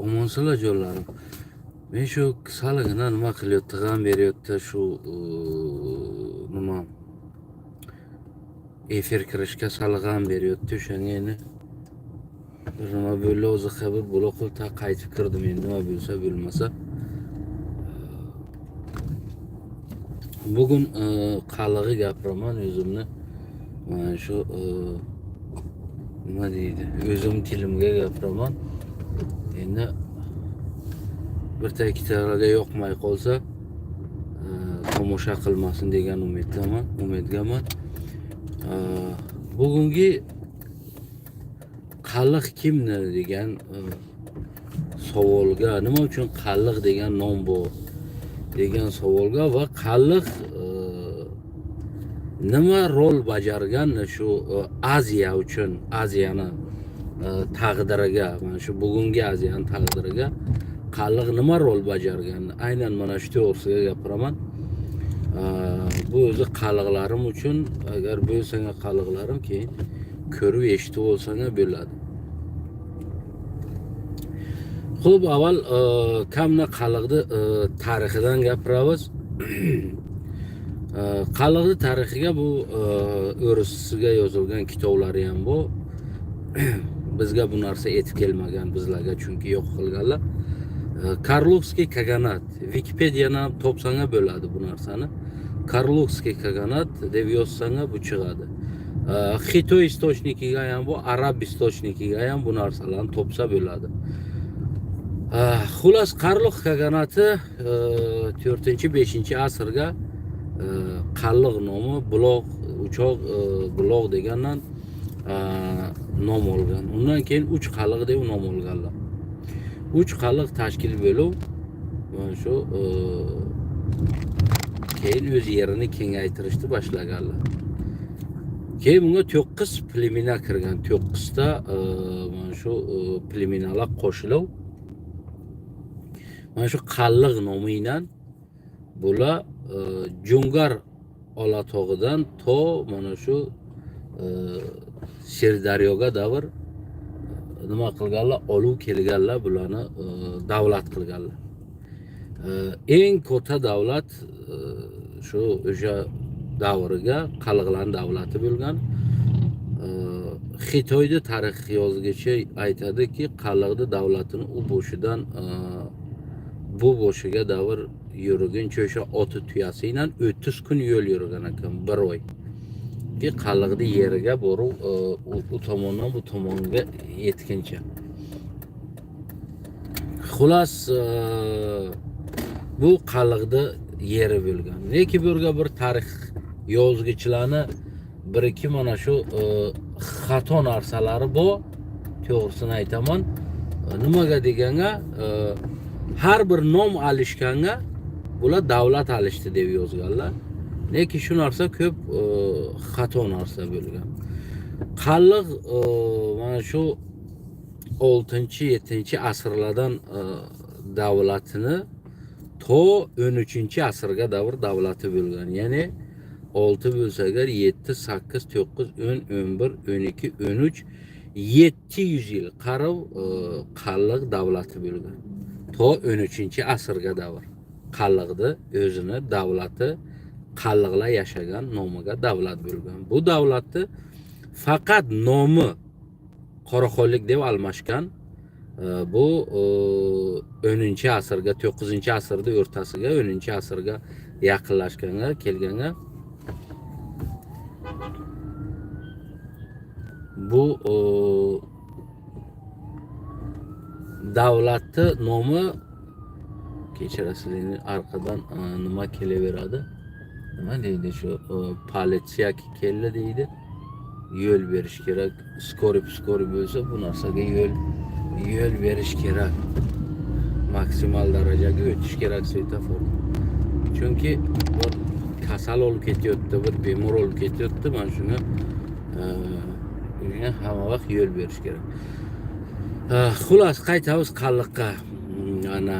Omonsilar, jonlarim. Men shu salgina nima qilyapti, g'am beryapti shu nima efir kirishga sal g'am beryapti. O'shanga endi bir nima bo'ldi, o'zi bir bo'la qilib ta qaytib kirdim endi, nima bo'lsa bo'lmasa. Bugun qalig'i gapiraman o'zimni, mana shu nima deydi, o'zim tilimga gapiraman. Endi birta ikkitalarga yoqmay qolsa, tomosha qilmasin degan umiddaman. Bugungi qalliq kimni degan savolga, nima uchun qalliq degan nom bor degan savolga va qalliq nima rol bajargan shu Aziya uchun, Aziyani taqdiriga, mana shu bugungi Aziyani taqdiriga qalliq nima rol bajargan, aynan mana shu to'g'risida gapiraman. Bu o'zi qalliqlarim uchun, agar bo'lsang qalliqlarim, keyin ko'rib eshitib olsang bo'ladi. Xo'p, avval kamna qalliqni tarixidan gapiramiz. Qalliqni tarixiga bu o'risiga yozilgan kitoblari ham bu. Bizga bu narsa yetib kelmagan, bizlarga, chunki yo'q qilganlar. Karlukskiy kaganat, Wikipediyadan ham topsang bo'ladi bu narsani. Karlukskiy kaganat deb yozsang bu chiqadi. Xitoy istochnikiga ham bu, arab istochnikiga ham bu narsalarni topsa bo'ladi. Xullas, Qarluq kaganati 4-5 asrga qalliq nomi buloq, uchoq, buloq degandan nom olgan. Undan keyin uch qalliq deb nom olganlar. Uch qalliq tashkil bo'lib, mana shu keyin o'z yerini kengaytirishni boshlaganlar. Keyin bunga 9 plemena kirgan. 9 ta mana shu plemenalar qo'shilib, mana shu qalliq nomi bilan bular Jungar Olatog'idan to mana shu Sirdaryoga davr nima qilganlar, olib kelganlar, bularni davlat qilganlar. Eng katta davlat shu o'sha davriga qalliqlar davlati bo'lgan. Xitoyda tarix yozgichi aytadiki, qalliqni davlatini u boshidan bu boshiga davr yurguncha o'sha oti tuyasi bilan 30 kun yo'l yurgan ekan, bir oy. Ki qalliqni yeriga borib, u tomondan bu tomonga yetguncha. Xullas, bu qalliqni yeri bo'lgan. Lekin bu yerga bir tarix yozgichilarni bir ikki mana shu xato narsalari bor, to'g'risini aytaman. Nimaga deganga, har bir nom alishganga bular davlat alishdi deb yozganlar. Lekin shu narsa ko'p xato narsa bo'lgan. Qalliq mana shu 6-7 asrlardan davlatini to 13 asrga davr davlati bo'lgan. Ya'ni 6 bo'lsa agar 7, 8, 9, 10, 11, 12, 13, 700 yil qarib qalliq davlati bo'lgan. To 13 asrga davr. Qalliqni o'zini davlati, qalliqlar yashagan nomiga davlat bo'lgan. Bu davlatni faqat nomi Qoraxonlik deb almashgan. Bu 10 asrga, 9 asrda o'rtasiga, 10 asrga yaqinlashganga kelganga bu davlatni nomi, kechirasizlar, orqadan nima kelaveradi, nima deydi shu politsiya keldi deydi, yo'l berish kerak, skori skori bo'lsa bu narsaga yo'l berish kerak, maksimal darajaga o'tish kerak svetofor, chunki bir kasal olib ketyapti, bir bemor olib ketyapti, mana shunga hamma vaqt yo'l berish kerak. Xullas, qaytamiz qalliqqa. Ana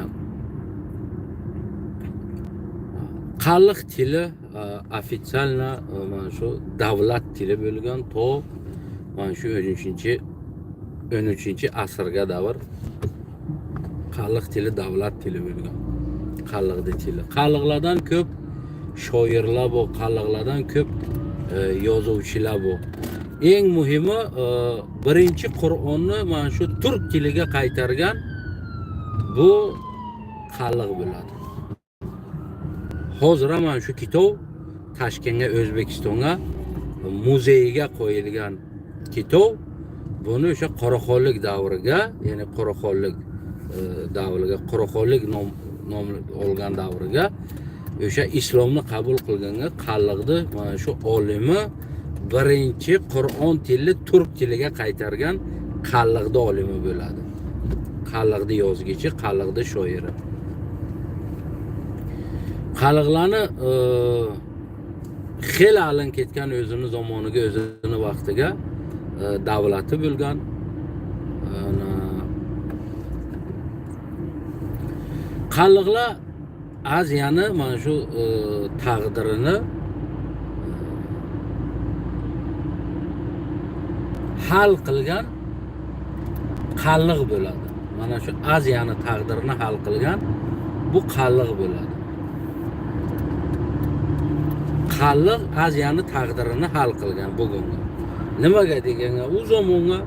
qalliq tili ofitsialno mana shu davlat tili bo'lgan to mana shu 13 asrga davr. Qalliq tili davlat tili bo'lgan. Qalliqni tili. Qalliqlardan ko'p shoirlar bu, qalliqlardan ko'p yozuvchilar bu. Eng muhimi birinchi Qur'onni mana shu turk tiliga qaytargan bu qalliq bo'ladi. Hozir ham mana shu kitob Toshkentga, O'zbekistonga muzeyiga qo'yilgan kitob. Buni o'sha Qoraxonlik davriga, ya'ni Qoraxonlik davriga, Qoraxonlik nom olgan davriga, o'sha islomni qabul qilganga qalliqni mana shu olimi birinchi Qur'on tilini turk tiliga qaytargan qalliqni olimi bo'ladi. Qalliqni yozgichi, qalliqni shoiri. Qalliqlarni xeli alin ketgan o'zini zamoniga, o'zini vaqtiga davlati bo'lgan. Ana, qalliqlar Aziyani mana shu taqdirini hal qilgan qalliq bo'ladi. Mana shu Aziyani taqdirini hal qilgan bu qalliq bo'ladi. Qalliq Aziyani taqdirini hal qilgan bugungi. Nimaga deganga, u zamonga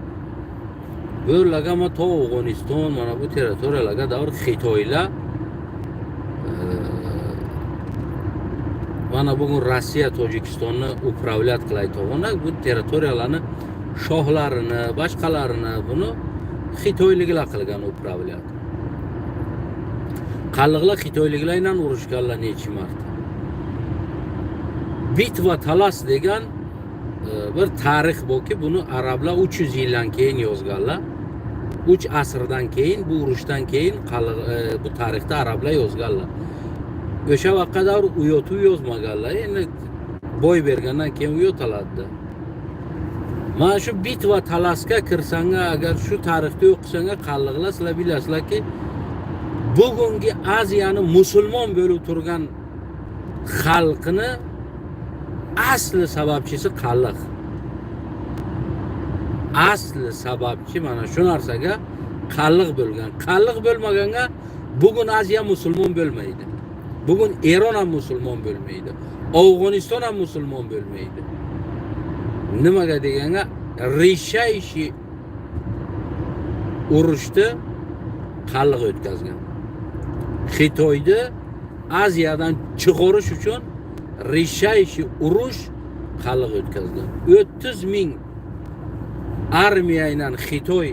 bu yerlarga mana to Afg'oniston, mana bu territoriyalarga davr Xitoylar mana bugun Rossiya Tojikistonni управлять qilayotgan bu territoriyalarni shohlarini, boshqalarini buni xitoyliklar qilgan управлять. Qalliqlar xitoyliklar bilan urushganlar necha marta. Bitva Talas degan bir tarix borki, buni arablar 300 yildan keyin yozganlar. 3 asrdan keyin, bu urushdan keyin bu tarixda arablar yozganlar. O'sha vaqtga davr uyotib yozmaganlar. Endi boy bergandan keyin uyotaladi. Mana shu Bitva Talasga kirsanga, agar shu tarixda o'qisanga, qalliqlar sizlar bilasizlarki, bugungi Aziyani musulmon bo'lib turgan xalqini asli sababchisi qalliq. Asli sababchi mana shu narsaga qalliq bo'lgan. Qalliq bo'lmaganga bugun Aziya musulmon bo'lmaydi. Bugun Eron ham musulmon bo'lmaydi. Afg'oniston ham musulmon bo'lmaydi. Nimaga deganga, решающий urushni qalliq o'tkazgan. Xitoyni Aziyadan chiqarish uchun решающий urush qalliq o'tkazgan. 30 ming armiya bilan Xitoy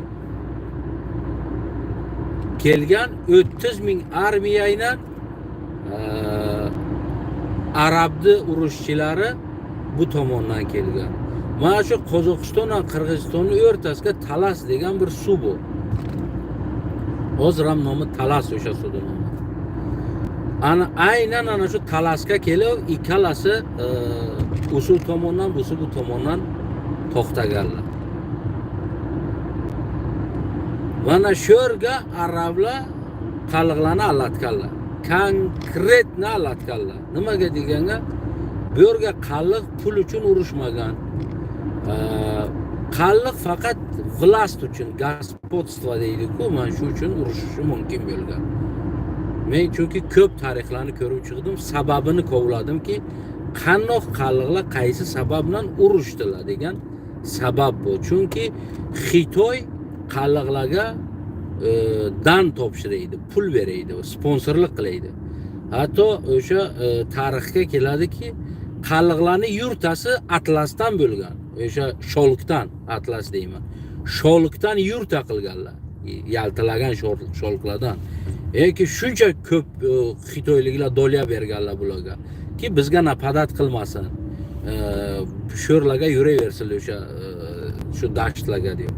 kelgan, 30 ming armiya bilan arabni urushchilari bu tomondan kelgan. Mana shu Qozog'iston va Qirg'izistonni o'rtasida Talas degan bir suv bor. Hozir ham nomi Talas, o'sha suvni nomi. Ana aynan ana shu Talasga kelib ikkalasi usul tomondan, busi bu tomondan to'xtaganlar. Mana shu yerga arablar qalliqlarni allatganlar. Konkretно allatganlar. Nimaga deganga, bu yerga qalliq pul uchun urushmagan. Qalliq faqat власть uchun, господство deydi-ku, mana shu uchun urushishi mumkin bo'lgan. Men chunki ko'p tarixlarni ko'rib chiqdim, sababini kovladimki, qandoq qalliqlar qaysi sabab bilan urushdilar degan sabab bu. Chunki Xitoy qalliqlarga dan topshiraydi, pul beraydi, sponsorlik qilaydi. Hatto o'sha tarixga keladiki, qalliqlarning yurtasi atlasdan bo'lgan. O'sha sholkdan, atlas deyman. Sholkdan yurta qilganlar. Yaltilagan sholklardan. Eki shuncha ko'p xitoyliklar dolya berganlar bularga ki bizga napadat qilmasin. Sho'rlarga yuraversin o'sha shu dashtlarga deb.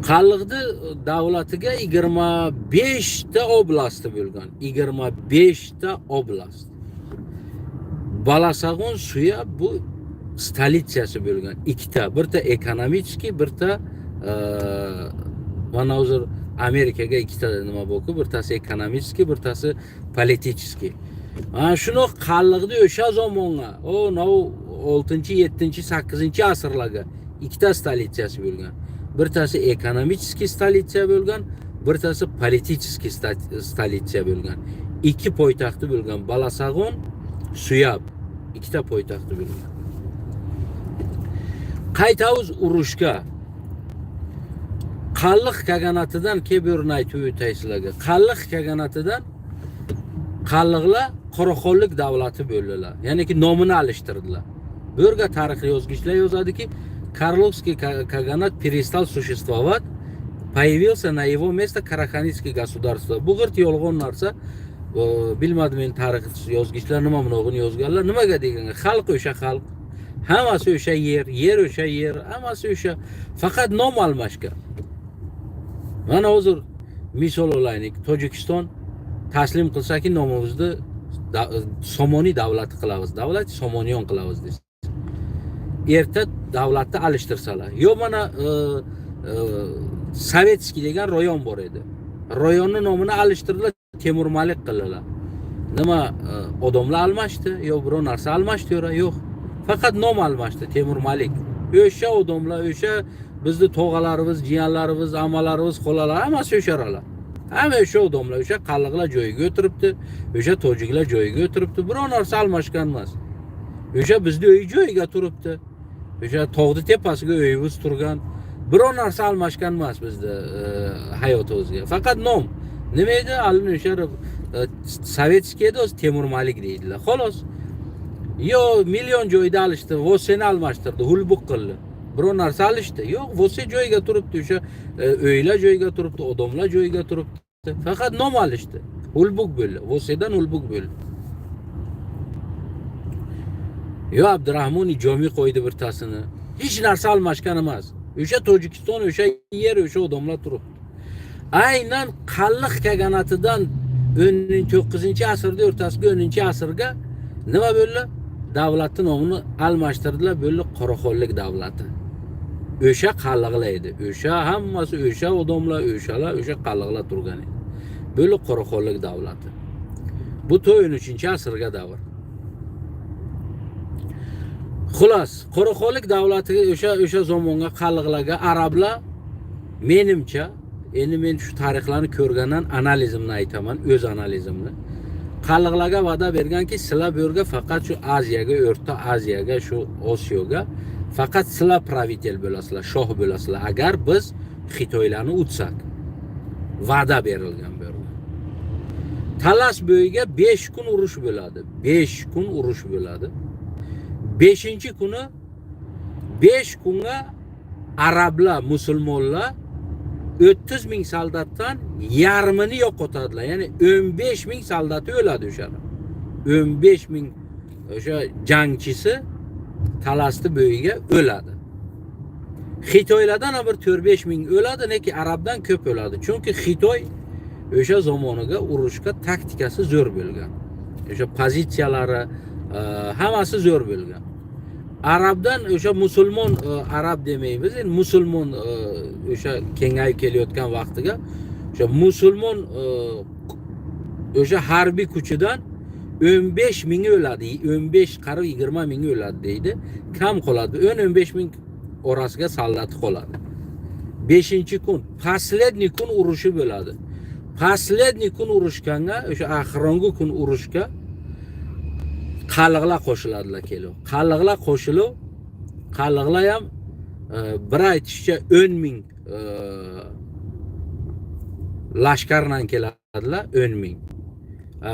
Qalliqni davlatiga 25 ta oblasti bo'lgan. 25 ta oblast. Balasag'un suya bu stolitsiyasi bo'lgan. Ikkita, birta ekonomический, birta mana hozir Amerikaga ikkita nima bo'lku, birtasi ekonomический, birtasi политический. Mana shuni qalliqni o'sha zamonga, o nov 6, 7, 8 asrlarga ikkita stolitsiyasi bo'lgan. Birtasi ekonomический stolitsiya bo'lgan, Birtasi политический столица bo'lgan. Ikki poytaxti bo'lgan: Balasag'un, Suyab. Ikkita poytaxti bo'lgan. Qaytamiz urushga. Qalliq kaganatidan kelib aytib o'tay sizlarga. Qalliq kaganatidan qalliqlar Qoraxonlik davlati bo'ldilar. Ya'niki nomini alishtirdilar. Bu yerga tarix yozgichlar yozadiki, Карлукский каганат перестал существовать, появился на его место Караханидское государство. Bu g'irt yolg'on narsa. Bilmadim men, tarix yozgichlar nima bunog'ini yozganlar. Nimaga deganga, xalq o'sha xalq. Hammasi o'sha yer, yer o'sha yer, hammasi o'sha. Faqat nom almashgan. Mana hozir misol olaylik, Tojikiston taslim qilsaki, nomimizni Somoniy davlati qilamiz, davlat Somoniyon qilamiz desa. Erta davlatni alishtirsalar. Yo mana Советский degan rayon bor edi. Rayonni nomini alishtirdilar, Temur Malik qildilar. Nima odamlar almashdi, yo biror narsa almashdi yo'q. Faqat nom almashdi, Temur Malik. O'sha odamlar, o'sha bizni tog'alarimiz, jiyanlarimiz, amalarimiz, xolalar, hammasi o'sharalar. Hamma o'sha odamlar, o'sha qalliqlar joyiga o'tiribdi, o'sha tojiklar joyiga o'tiribdi. Biror narsa almashgan emas. O'sha bizni uy joyiga turibdi. O'sha tog'ni tepasiga uyimiz turgan. Biror narsa almashgan emas bizni hayotimizga. Faqat nom. Nima edi? Alin o'sha советский edi, o'zi Temur Malik deydilar. Xolos. Yo million joyda alishdi, Voseni almashtirdi, Hulbuq qildi. Biror narsa alishdi. Yo'q, Vose joyiga turibdi, o'sha uylar joyiga turibdi, odamlar joyiga turibdi. Faqat nom alishdi. Hulbuq bo'ldi. Vosedan Hulbuq bo'ldi. Yo Abdurahmon Jomiy qo'ydi birtasini. Hech narsa almashgan emas. O'sha Tojikiston, o'sha yer, o'sha odamlar turibdi. Aynan Qalliq kaganatidan 9-asrda o'rtasiga 10-asrga nima bo'ldi? Davlatning nomini almashtirdilar, bo'ldi Qoraxonlik davlati. O'sha qalliqlar edi. O'sha hammasi o'sha odamlar, o'shalar, o'sha qalliqlar turgan edi. Bo'ldi Qoraxonlik davlati. Bu 13-asrga davr. Xullas, Qoraxonlik davlatiga o'sha zamonga qalliqlarga arablar, menimcha, endi men shu tarixlarni ko'rgandan analizimni aytaman, o'z analizimni. Qalliqlarga va'da berganki, sizlar bu yerga faqat shu Aziyaga, O'rta Aziyaga, shu Osiyoga faqat sizlar правитель bo'lasizlar, shoh bo'lasizlar. Agar biz Xitoylarni utsak. Va'da berilgan bu yerga. Talas bo'yiga 5 kun urush bo'ladi. 5 kun urush bo'ladi. 5-kuni, 5 kunga arablar, musulmonlar 30 ming soldatdan yarmini yo'qotadilar. Ya'ni 15 ming soldati o'ladi o'shani. 15 ming o'sha jangchisi Talasni bo'yiga o'ladi. Xitoylardan ham bir 4-5 ming o'ladi, lekin arabdan ko'p o'ladi. Chunki Xitoy o'sha zamoniga urushga taktikasi zo'r bo'lgan. O'sha pozitsiyalari hammasi zo'r bo'lgan. Arabdan o'sha musulmon arab demaymiz, endi musulmon o'sha kengayib kelayotgan vaqtiga o'sha musulmon o'sha harbiy kuchidan 15 mingi o'ladi, 15 qarib 20 mingi o'ladi deydi. Kam qoladi. 10-15 ming orasiga soldati qoladi. 5-kun, последний kun urushi bo'ladi. Последний kun urushganga, o'sha oxirgi kun urushga qalliqlar qo'shiladilar kelib. Qalliqlar qo'shilib, qalliqlar ham bir aytishicha 10 ming lashkardan keladilar, 10 ming.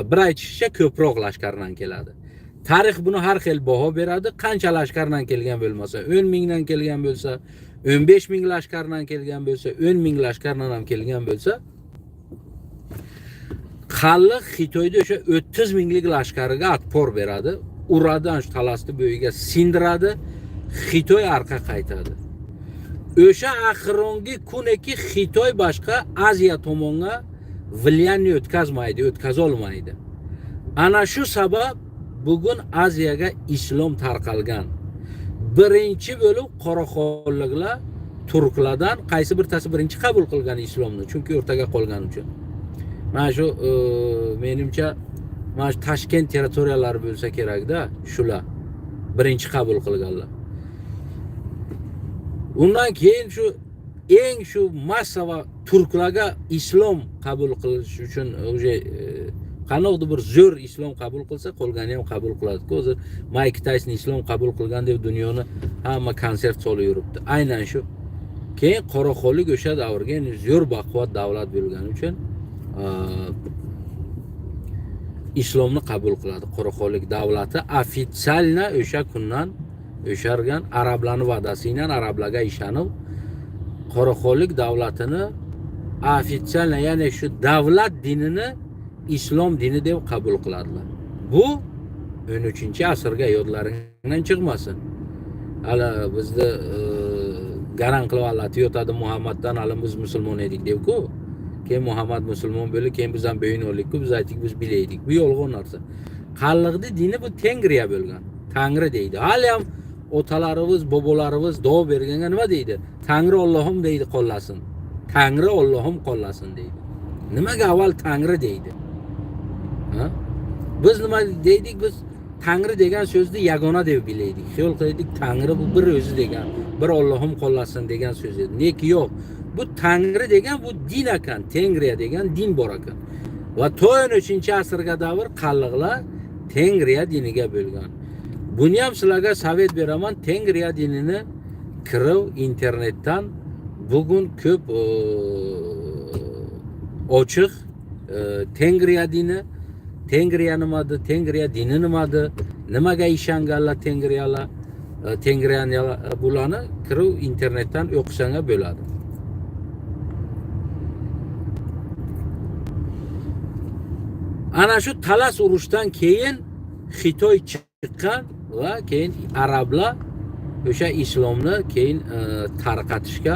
Bir aytishicha ko'proq lashkardan keladi. Tarix buni har xil baho beradi. Qancha lashkardan kelgan bo'lmasa, 10 mingdan kelgan bo'lsa, 15 ming lashkardan kelgan bo'lsa, 10 ming lashkardan ham kelgan bo'lsa, Qalliq Xitoyda o'sha 30 minglik lashkariga отпор beradi. Uradi, ana shu Talasni bo'yiga sindiradi. Xitoy orqa qaytadi. O'sha oxirgi kuniki Xitoy boshqa Aziya tomonga влияние o'tkazmaydi, o'tkazolmaydi. Ana shu sabab bugun Aziyaga islom tarqalgan. Birinchi bo'lib qoraxonliklar turklardan qaysi birtasi birinchi qabul qilgan islomni, chunki o'rtaga qolgani uchun. Mana shu menimcha mana shu Toshkent territoriyalari bo'lsa kerakda, shular birinchi qabul qilganlar. Undan keyin shu Eng shu massava turklarga islom qabul qilish uchun уже qanaqadir bir zo'r islom qabul qilsa, qolgani ham qabul qiladi-ku. Hozir Mayk Tayson islom qabul qilgan deb dunyoni hamma konsert solib yuribdi. Aynan shu. Keyin Qoraxonlik o'sha davrga endi zo'r baquvvat davlat bo'lgani uchun islomni qabul qiladi. Qoraxonlik davlati официально o'sha kundan o'shargan arablarning va'dasi bilan, arablarga ishonib, Qoraxonlik davlatini официально, ya'ni shu davlat dinini islom dini deb qabul qiladilar. Bu 13-asrga, yodlaringdan chiqmasin. Hali bizni garan qilib allatib yotadi Muhammaddan, hali biz musulmon edik deb-ku. Keyin Muhammad musulmon bo'ldi, keyin biz ham bo'yin oldik-ku, biz aytdik, biz bilaydik. Bu yolg'on narsa. Qalliqni dini bu Tengriya bo'lgan. Tangri deydi. Hali ham otalarimiz, bobolarimiz duo berganga nima deydi? Tangri Allohim deydi, qo'llasin. Tangri Allohim qo'llasin deydi. Nimaga avval Tangri deydi? Ha? Biz nima deydik? Biz Tangri degan so'zni yagona deb bilaydik. Xiyol qilaydik, Tangri bu bir o'zi degan, bir Allohim qo'llasin degan so'z edi. Neki yo'q. Bu Tangri degan bu din ekan, Tengriya degan din bor ekan. Va to 13-asrga davr qalliqlar Tengriya diniga bo'lgan. Buni ham sizlarga совет beraman, Tengriya dinini kirib internetdan bugun ko'p ochiq Tengriya dini, Tengriya nimadi, Tengriya dini nimadi, nimaga ishonganlar Tengriyalar, Tengriyani bularni kirib internetdan o'qisanglar bo'ladi. Ana shu Talas urushdan keyin Xitoy chiqqan va keyin arablar o'sha islomni keyin tarqatishga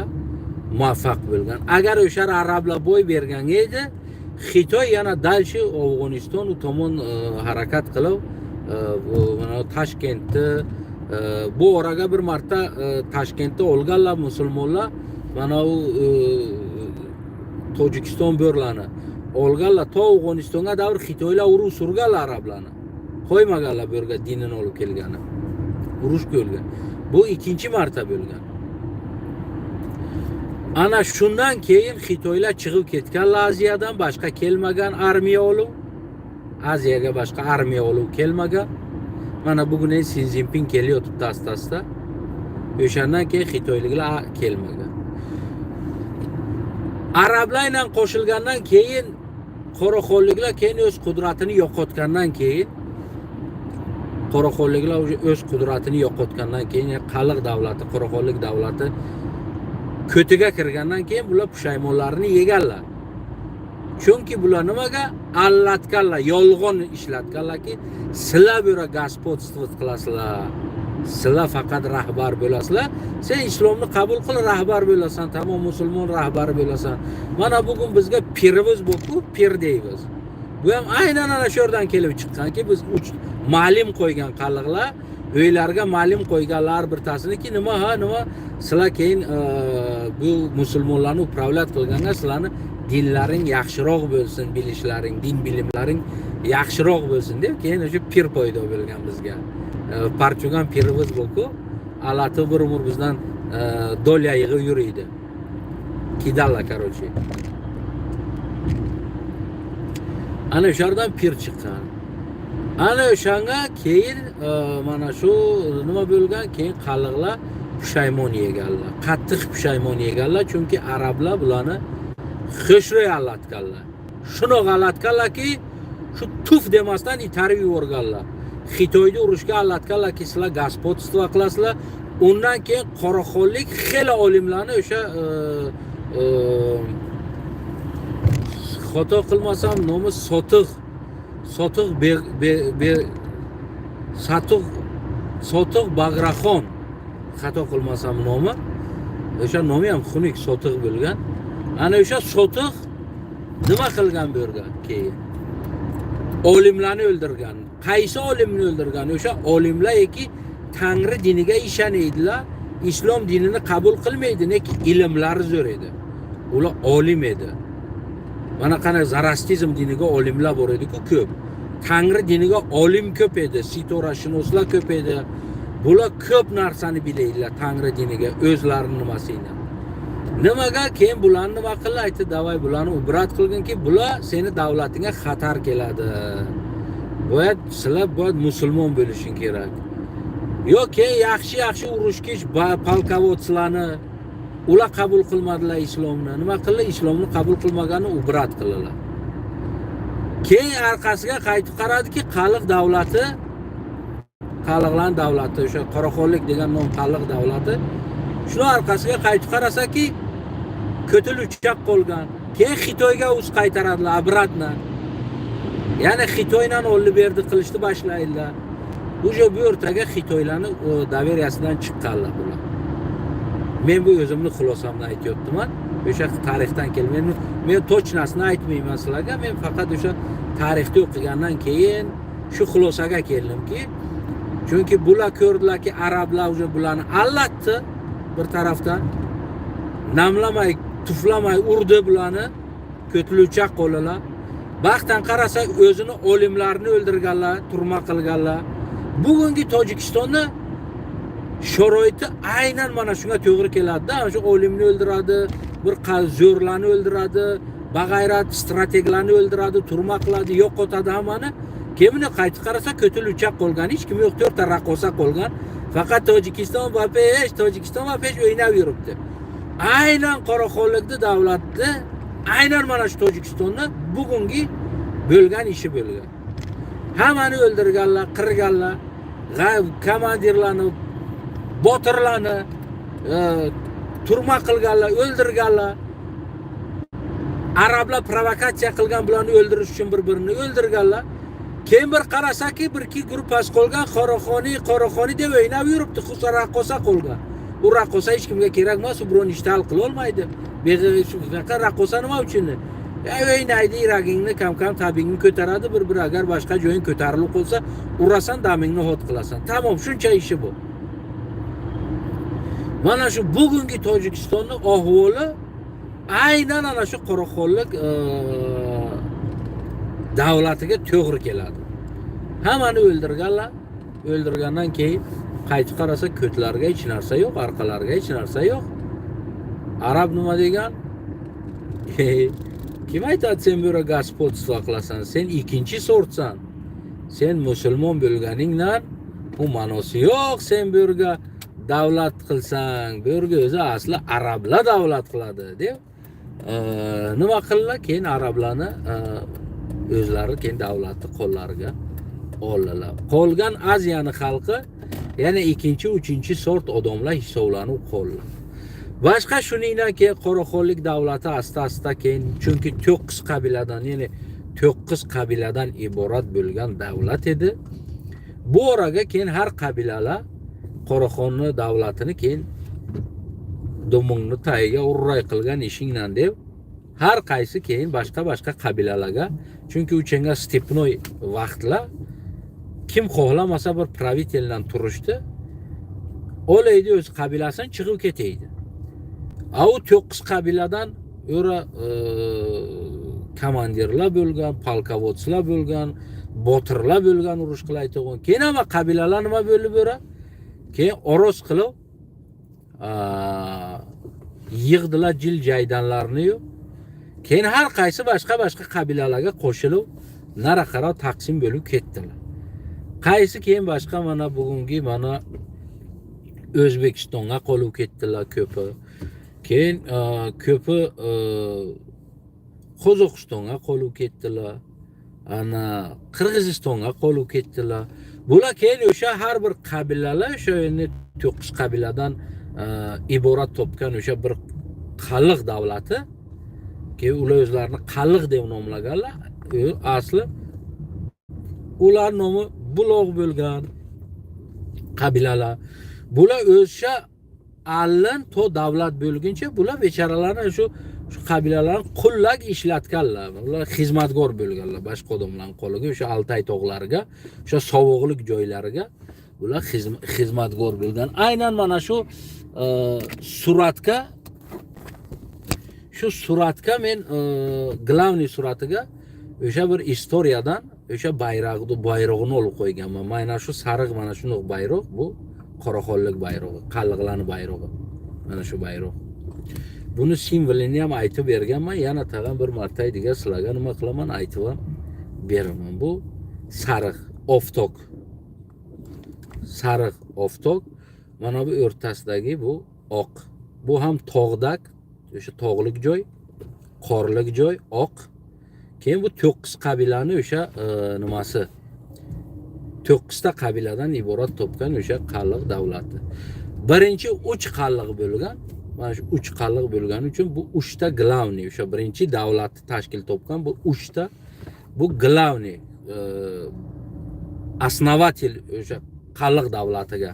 muvaffaq bo'lgan. Agar o'sha arablar bo'y bergan edi, Xitoy yana дальше Afg'oniston u tomon harakat qilib, bu mana Toshkentni bu oraga bir marta Toshkentda olganlar musulmonlar, mana u Tojikiston bo'rlarni olganlar, to Afg'onistonga davr Xitoylar urush surganlar arablarni. Qo'ymaganlar bu yerga dinini olib kelgani. Urush bo'lgan. Bu ikkinchi marta bo'lgan. Ana shundan keyin Xitoylar chiqib ketganlar Aziyadan, boshqa kelmagan armiya olib. Aziyaga boshqa armiya olib kelmagan. Mana bugun endi Si Szinpin kelyotibdi asta-asta. O'shandan keyin xitoyliklar kelmagan. Arablar bilan qo'shilgandan keyin Qoraxonliklar keyin o'z qudratini yo'qotgandan keyin Qoraxonliklar o'z qudratini yo'qotgandan keyin, Qalliq davlati, Qoraxonlik davlati ko'tiga kirgandan keyin bular pushaymonlarini yeganlar. Chunki bular nimaga allatganlar, yolg'on ishlatganlarki, sizlar bu yerga господство qilasizlar. Sizlar faqat rahbar bo'lasizlar. Sen islomni qabul qil, rahbar bo'lasan, tamom musulmon rahbari bo'lasan. Mana bugun bizga pirimiz bu-ku, pir deymiz. Bu ham aynan ana shu yerdan kelib chiqqanki, biz uch ma'lim qo'ygan qalliqlar, uylarga ma'lim qo'yganlar birtasiniki, nima ha, nima sizlar keyin bu musulmonlarni управлять qilganda sizlarni dinlaring yaxshiroq bo'lsin, bilishlaring, din bilimlaring yaxshiroq bo'lsin deb keyin o'sha pir paydo bo'lgan bizga. Parchugan pirimiz bu-ku, alati bir umr bizdan доля yig'ib yuriydi. Kidalla, короче. Ana o'sha yerdan pir chiqqan. Ana o'shanga keyin mana shu nima bo'lgan, keyin qalliqlar pushaymon yeganlar. Qattiq pushaymon yeganlar, chunki arablar bularni xushro'y allatganlar. Shunaqa allatganlarki, shu tuf demasdan itarib yuborganlar. Xitoyni urushga allatganlarki, sizlar господство qilasizlar. Undan keyin Qoraxonlik xela olimlarni o'sha xato qilmasam nomi Sotiq, Sotiq be, be, be, Satuq, Sotiq Bagraxon, xato qilmasam nomi, o'sha nomi ham xunuk Sotiq bo'lgan. Ana o'sha Sotiq nima qilgan bu yerga keyin? Olimlarni o'ldirgan. Qaysi olimni o'ldirgan? O'sha olimlarki Tangri diniga ishonadilar, islom dinini qabul qilmaydi, lekin ilmlari zo'r edi. Ular olim edi. Mana qana zarastizm diniga olimlar bor edi-ku ko'p. Tangri diniga olim ko'p edi, sitorashunoslar ko'p edi. Bular ko'p narsani biladilar Tangri diniga o'zlarini nimasini. Nimaga keyin bularni nima qildi? Aytdi, давай bularni убрать qilginki, bular seni davlatingga xatar keladi. Boyat sizlar boyat musulmon bo'lishing kerak. Yo'q, keyin yaxshi yaxshi urushkich полководц larni ular qabul qilmadilar islomni. Nima qildi? Islomni qabul qilmaganini убрать qildilar. Keyin orqasiga qaytib qaradiki, Qalliq davlati, Qalliqlar davlati, o'sha Qoraxonlik degan nom Qalliq davlati. Shuni orqasiga qaytib qarasaki, ko'til uchak qolgan. Keyin Xitoyga uz qaytaradilar обратно. Ya'ni Xitoydan oldi berdi qilishni boshlaydilar. Уже bu o'rtaga Xitoylarni доверия sidan chiqqanlar bular. Men bu o'zimni xulosamni aytyaptiman. O'sha tarixdan kelib, men точно sini aytmayman sizlarga. Men faqat o'sha tarixni o'qigandan keyin shu xulosaga keldimki, chunki bular ko'rdilarki, arablar уже bularni allatdi bir tarafdan. Namlamay, tuflamay urdi bularni, ko'tluchaq qo'lilar. Baxtdan qarasa, o'zini olimlarini o'ldirganlar, turma qilganlar. Bugungi Tojikistonni sharoiti aynan mana shunga to'g'ri keladi-da. Shu olimni o'ldiradi, bir zo'rlarni o'ldiradi, bag'ayrat strateglarni o'ldiradi, turma qiladi, yo'qotadi hammani. Keyin buni qaytib qarasa, ko'til uchak qolgan, hech kim yo'q, to'rtta raqqosa qolgan. Faqat Tojikiston va pesh, Tojikiston va pesh o'ynab yuribdi. Aynan Qoraxonlikni davlatni, aynan mana shu Tojikistonni bugungi bo'lgan ishi bo'lgan. Hammani o'ldirganlar, qirganlar, komandirlarni, botirlarni turma qilganlar, o'ldirganlar. Arablar provokatsiya qilgan, bularni o'ldirish uchun bir-birini o'ldirganlar. Keyin bir qarasaki, bir ikki gruppasi qolgan, Qoraxoniy, Qoraxoniy deb o'ynab yuribdi, xususan raqqosa qolgan. U raqqosa hech kimga kerak emas, u biron ishni hal qila olmaydi. Shunaqa raqqosa nima uchun? Ya o'ynaydi, yuragingni kam-kam tabingni ko'taradi, bir agar boshqa joying ko'tarilib qolsa, urasan, damingni hot qilasan. Tamom, shuncha ishi bu. Mana shu bugungi Tojikistonni ahvoli aynan ana shu Qoraxonlik davlatiga to'g'ri keladi. Hammani o'ldirganlar, o'ldirgandan keyin qaytib qarasa, ko'tlariga hech narsa yo'q, orqalariga hech narsa yo'q. Arab nima degan? Kim aytadi, sen bu yerga господство qilasan, sen ikkinchi сорт san. Sen musulmon bo'lganingdan u ma'nosi yo'q, sen bu yerga davlat qilsang, bu yerga o'zi asli arablar davlat qiladi deb nima qildilar? Keyin arablarni o'zlari keyin davlatni qo'llariga oldilar. Qolgan Aziyani xalqi yana ikkinchi, uchinchi сорт odamlar hisoblanib qoldi. Boshqa shuningdan keyin Qoraxonlik davlati asta-asta keyin, chunki 9 qabiladan, ya'ni 9 qabiladan iborat bo'lgan davlat edi. Bu oraga keyin har qabilalar Qoraxonni davlatini keyin dumingni tagiga urray qilgan ishingdan deb har qaysi keyin boshqa-boshqa qabilalarga, chunki uchanga степной vaqtlar kim xohlamasa bir правитель dan turishdi, olaydi o'z qabilasini chiqib ketaydi. A u 9 qabiladan ura komandirlar bo'lgan, полководц lar bo'lgan, botirlar bo'lgan, urush qilayotgan. Keyin hamma qabilalar nima bo'lib ura? Keyin oroz qilib yig'dilar jil jaydanlarni-yu. Keyin har qaysi boshqa boshqa qabilalarga qo'shilib, nara qarab taqsim bo'lib ketdilar. Qaysi keyin boshqa mana bugungi mana O'zbekistonga qolib ketdilar ko'pi. Keyin ko'pi Qozog'istonga qolib ketdilar. Ana Qirg'izistonga qolib ketdilar. Bular keyin o'sha har bir qabilalar o'sha endi 9 qabiladan iborat topgan o'sha bir qalliq davlati, keyin ular o'zlarini qalliq deb nomlaganlar. Asli ular nomi Buloq bo'lgan qabilalar. Bular o'sha allin to davlat bo'lguncha bular bechoralarni shu qabilalarni qullak ishlatganlar. Ular xizmatkor bo'lganlar boshqa odamlarning qo'liga, o'sha Altay tog'lariga, o'sha sovuqlik joylariga ular xizmatkor bo'lgan. Aynan mana shu suratga, shu suratga men главный suratiga o'sha bir история dan o'sha bayroqni bayrog'ini olib qo'yganman. Mana shu sariq, mana shunaqa bayroq, bu Qoraxonlik bayrog'i, qalliqlarning bayrog'i. Mana shu bayroq. Buni simvolini ham aytib berganman. Yana tag'in bir marta degan sizlarga nima qilaman, aytib ham beraman. Bu sariq oftob. Sariq oftob. Mana bu o'rtasidagi bu oq. Bu ham tog'dak, o'sha tog'lik joy, qorlik joy, oq. Keyin bu 9 qabilani o'sha nimasi, 9 ta qabiladan iborat topgan o'sha qalliq davlati. Birinchi 3 qalliq bo'lgan. Mana shu 3 qalliq bo'lgani uchun bu 3 ta главный, o'sha birinchi davlatni tashkil topgan bu 3 ta, bu главный основатель o'sha qalliq davlatiga.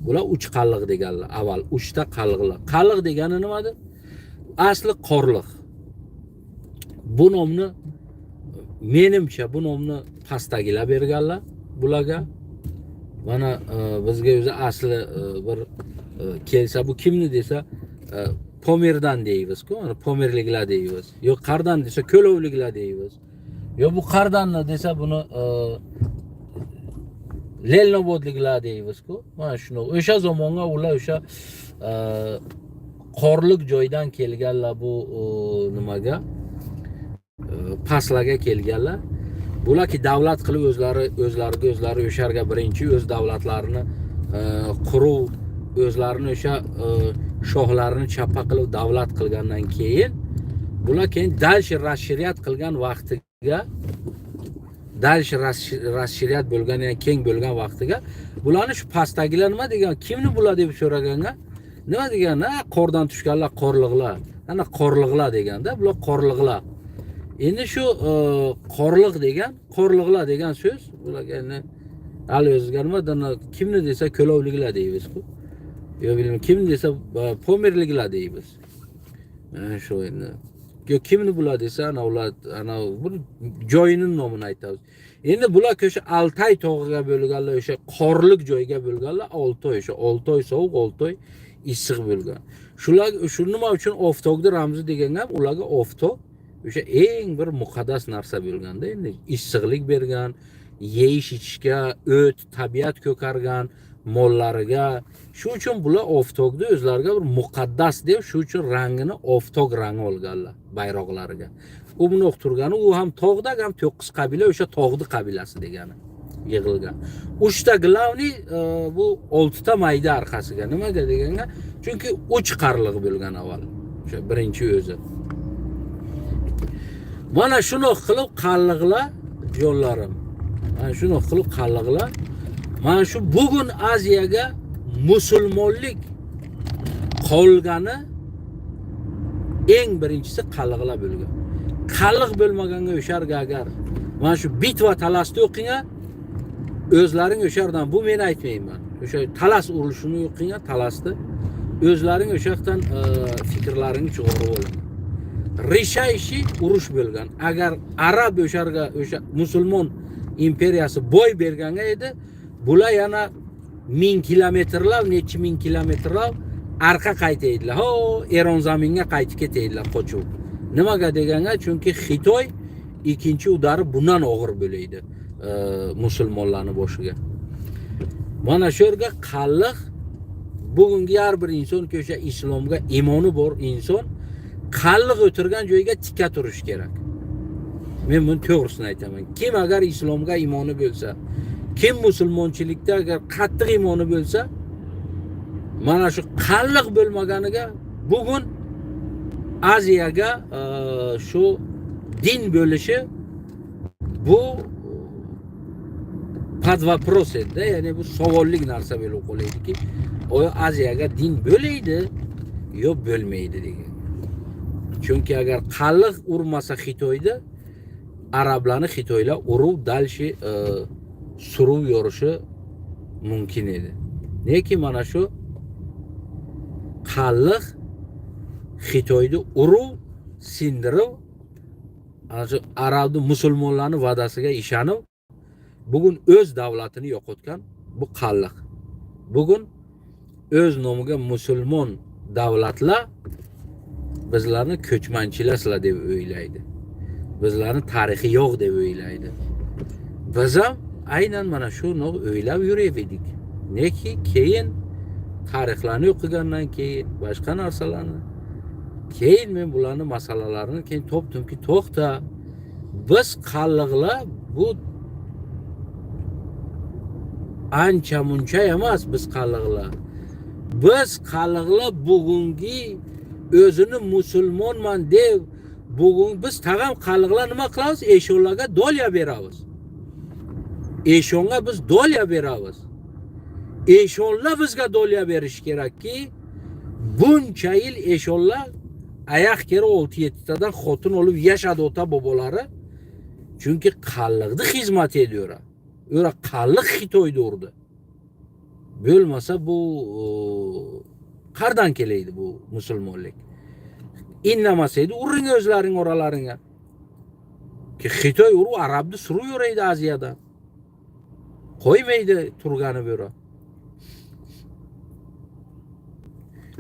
Bular 3 qalliq deganlar. Avval 3 ta qalliqlar. Qalliq degani nimadir? Asli qorliq. Bu nomni, menimcha, bu nomni pastdagilar berganlar bularga. Mana bizga o'zi asli bir kelsa, bu kimni desa, Pomirdan deymiz-ku, mana pomirliklar deymiz. Yo qardan desa, ko'lovliklar deymiz. Yo bu qardanni desa, buni Lelnobodliklar deymiz-ku. Mana shuni o'sha zamonga ular o'sha qorliq joydan kelganlar, bu nimaga, pastlarga kelganlar. Bularki davlat qilib o'zlari, o'zlariga o'zlari o'sharga birinchi o'z davlatlarini quruv, o'zlarini o'sha shohlarini chapa qilib davlat qilgandan keyin, bular keyin дальше расширять qilgan vaqtiga, дальше расширять bo'lgan, ya'ni keng bo'lgan vaqtiga bularni shu pastdagilar nima degan, kimni bular deb so'raganga nima degan? Ha, qordan tushganlar, qorliqlar, ana qorliqlar deganda, bular qorliqlar. Endi shu qorliq degan, qorliqlar degan so'z bularga endi hali o'ziga nima, kimni desa, ko'lovliklar deymiz-ku. Yo bilmayman, kimni desa, pomirliklar deymiz. Mana shu endi. Yo kimni bular desa, ana ular, ana bir joyini nomini aytamiz. Endi bular o'sha Altay tog'iga bo'lganlar, o'sha qorliq joyga bo'lganlar, Oltoy, o'sha Oltoy sovuq, Oltoy issiq bo'lgan. Shular shu nima uchun oftobni ramzi degan ham, ularga oftob o'sha eng bir muqaddas narsa bo'lganda, endi issiqlik bergan, yeyish ichishga o't, tabiat ko'kargan mollariga. Shu uchun bular oftobni o'zlariga bir muqaddas deb, shu uchun rangini oftob rangi olganlar bayroqlariga. U bundoq turgani, u ham tog'da, ham 9 qabila o'sha tog'ni qabilasi degani yig'ilgan. 3 ta главный, bu 6 ta mayda orqasiga. Nimaga deganga, chunki 3 qarliq bo'lgan avval. O'sha birinchi o'zi. Mana shundoq qilib qalliqlar, jonlarim. Mana shundoq qilib qalliqlar mana shu bugun Aziyaga musulmonlik qolgani eng birinchisi qalliqlar bo'lgan. Qalliq bo'lmaganga o'sharga agar mana shu битва Talasni o'qing, o'zlaring o'sha yerdan, bu men aytmayman. O'sha Talas urushini o'qing, Talasni o'zlaring o'sha yoqdan fikrlaringni chiqarib oling. Решающий urush bo'lgan. Agar arab o'sha yerga, o'sha musulmon imperiyasi бой berganga edi, bular yana 1000 kilometrlab, necha ming kilometrlab arqa qaytaydilar. Ho, Eron zaminga qaytib ketaydilar qochib. Nimaga deganga, chunki Xitoy ikkinchi удар i bundan og'ir bo'laydi musulmonlarni boshiga. Mana shu yerga qalliq bugungi har bir inson, o'sha islomga iymoni bor inson qalliq o'tirgan joyga tikka turish kerak. Men buni to'g'risini aytaman. Kim agar islomga iymoni bo'lsa, kim musulmonchilikda agar qattiq iymoni bo'lsa, mana shu qalliq bo'lmaganiga bugun Aziyaga shu din bo'lishi bu под вопрос edi, ya'ni bu savollik narsa bo'lib qoladiki, oyo Aziyaga din bo'laydi yo bo'lmaydi degan. Chunki agar qalliq urmasa Xitoyda, arablarni Xitoylar urib дальше surib yurishi mumkin edi. Lekin mana shu qalliq Xitoyni urib, sindirib, ana shu arabni, musulmonlarni va'dasiga ishonib, bugun o'z davlatini yo'qotgan bu qalliq. Bugun o'z nomiga musulmon davlatlar bizlarni ko'chmanchilarsizlar deb o'ylaydi. Bizlarni tarixi yo'q deb o'ylaydi. Biz ham aynan mana shu o'ylab yuraverdik. Neki keyin tarixlarni o'qigandan keyin boshqa narsalarni Keyin men bularni masalalarini keyin topdimki, to'xta, biz qalliqlar bu ancha muncha emas, biz qalliqlar. Biz qalliqlar bugungi o'zini musulmonman deb bugun biz tag'am qalliqlar nima qilamiz? Eshonlarga dolya beramiz. Eshonga biz dolya beramiz. Eshonlar bizga dolya berish kerakki, buncha yil eshonlar ayoq keri 6-7 tadan xotin olib yashadi ota bobolari. Chunki qalliqni xizmat ediyor. Ura qalliq Xitoyda urdi. Bo'lmasa bu qayerdan kelaydi bu musulmonlik? Innamasaydi uring o'zlaring oralaringga. Ki Xitoy uru arabni suraveraydi Aziyadan. Qo'ymaydi turgani beri.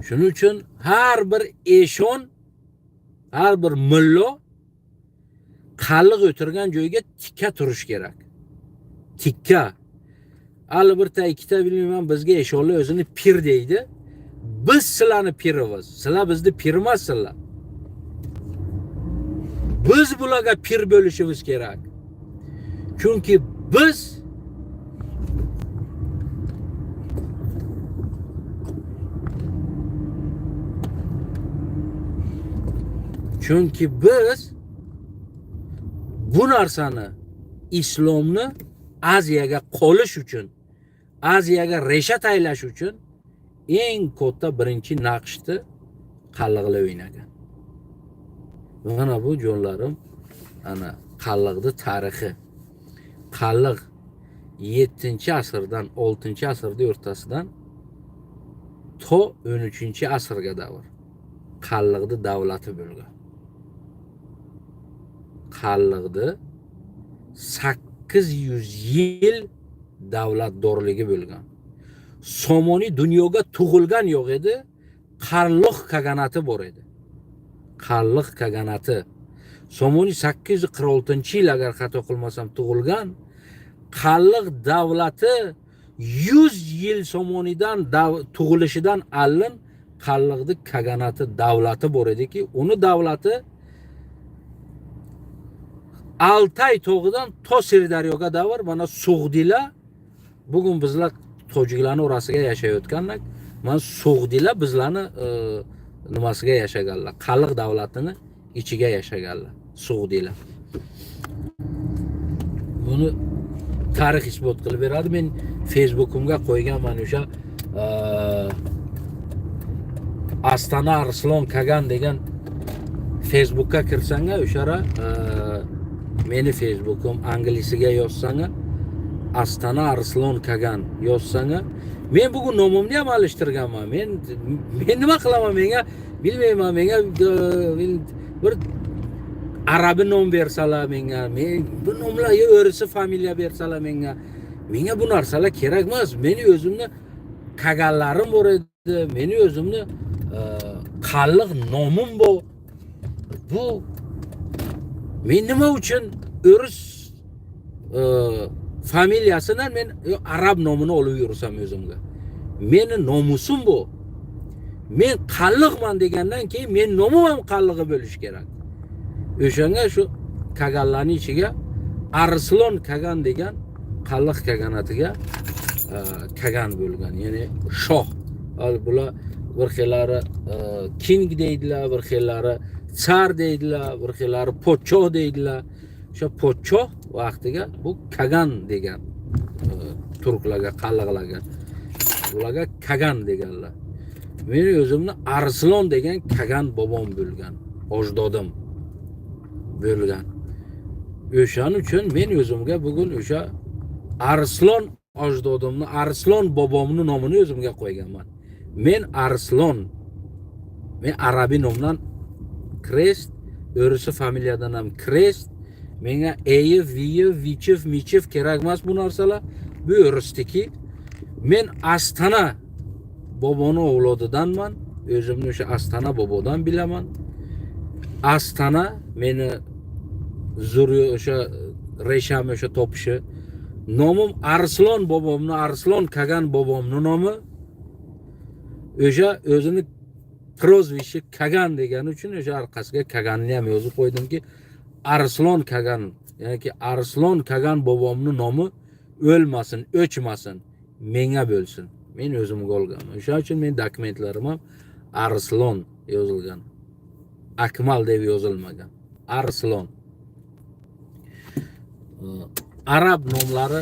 Shuning uchun har bir eshon, har bir mullo qalliq o'tirgan joyga tikka turish kerak. Tikka. Hali birta ikkita bilmayman, bizga eshonlar o'zini pir deydi. Biz sizlarni pirimiz. Sizlar bizni pir emassizlar. Biz bularga pir bo'lishimiz kerak. Chunki biz bu narsani islomni Aziyaga qolish uchun, Aziyaga resha taylash uchun eng katta birinchi naqshni qalliqlar o'ynagan. Mana bu jonlarim, ana qalliqning tarixi. Qalliq 7-asrdan 6-asrning o'rtasidan to 13-asrga davr qalliqning davlati bo'lgan. Qalliqni 800 yil davlatdorligi bo'lgan. Somoniy dunyoga tug'ilgan yo'q edi, Qalliq kaganati bor edi. Qalliq kaganati. Somoniy 846-yil agar xato qilmasam tug'ilgan. Qalliq davlati 100 yil Somoniydan tug'ilishidan oldin Qalliqni kaganati davlati bor ediki, uni davlati Altay tog'idan to Sirdaryoga davr mana Sug'dilar bugun bizlar tojiklarning orasiga yashayotganlar, mana Sug'dilar bizlarni nimasiga yashaganlar, Qalliq davlatini ichiga yashaganlar Sug'dilar. Buni tarix isbot qilib beradi. Men Facebook'imga qo'yganman o'sha Astana Arslon Kagan degan Facebookka kirsanga o'shara meni Facebookim anglisiga yozsanga Astana Arslon Kagan yozsanga, men bugun nomimni ham alishtirganman. Men nima qilaman, menga bilmayman, menga bir arabi nom bersalar menga, men bu nomlar yo o'risi familiya bersalar menga, menga bu narsalar kerak emas. Meni o'zimni kaganlarim bor edi, meni o'zimni qalliq nomim bor. Bu men nima uchun o'ris familiyasidan men arab nomini olib yursam o'zimga? Meni nomusim bu. Men qalliqman degandan keyin men nomim ham qallig'i bo'lishi kerak. O'shanga shu kaganlarning ichiga Arslon Kagan degan qalliq kaganatiga kagan bo'lgan, ya'ni shoh. Bular bir xillari king deydilar, bir xillari tsar deydilar, bir xillari podshoh deydilar. O'sha podshoh vaqtiga bu kagan degan turklarga, qalliqlarga, ularga kagan deganlar. Meni o'zimni Arslon degan kagan bobom bo'lgan, ajdodim bo'lgan. O'shaning uchun men o'zimga bugun o'sha Arslon ajdodimni, Arslon bobomni nomini o'zimga qo'yganman. Men Arslon, men arabiy nomdan Krest, o'risi familiyadan ham Krest. Menga Eyev, Viyev, Vichev, Michev kerak emas bu narsalar. Bu o'risniki. Men Astana boboni avlodidanman. O'zimni o'sha Astana bobodan bilaman. Astana meni zurri o'sha resham o'sha topishi. Nomim Arslon bobomni, Arslon Kagan bobomni nomi. O'sha o'zini Прозвище Kagan degani uchun o'sha orqasiga Kaganni ham yozib qo'ydimki, Arslon Kagan, ya'niki Arslon Kagan bobomni nomi o'lmasin, o'chmasin, menga bo'lsin. Men o'zimga olganman. O'shaning uchun men dokumentlarim ham Arslon yozilgan. Akmal deb yozilmagan. Arslon. Arab nomlari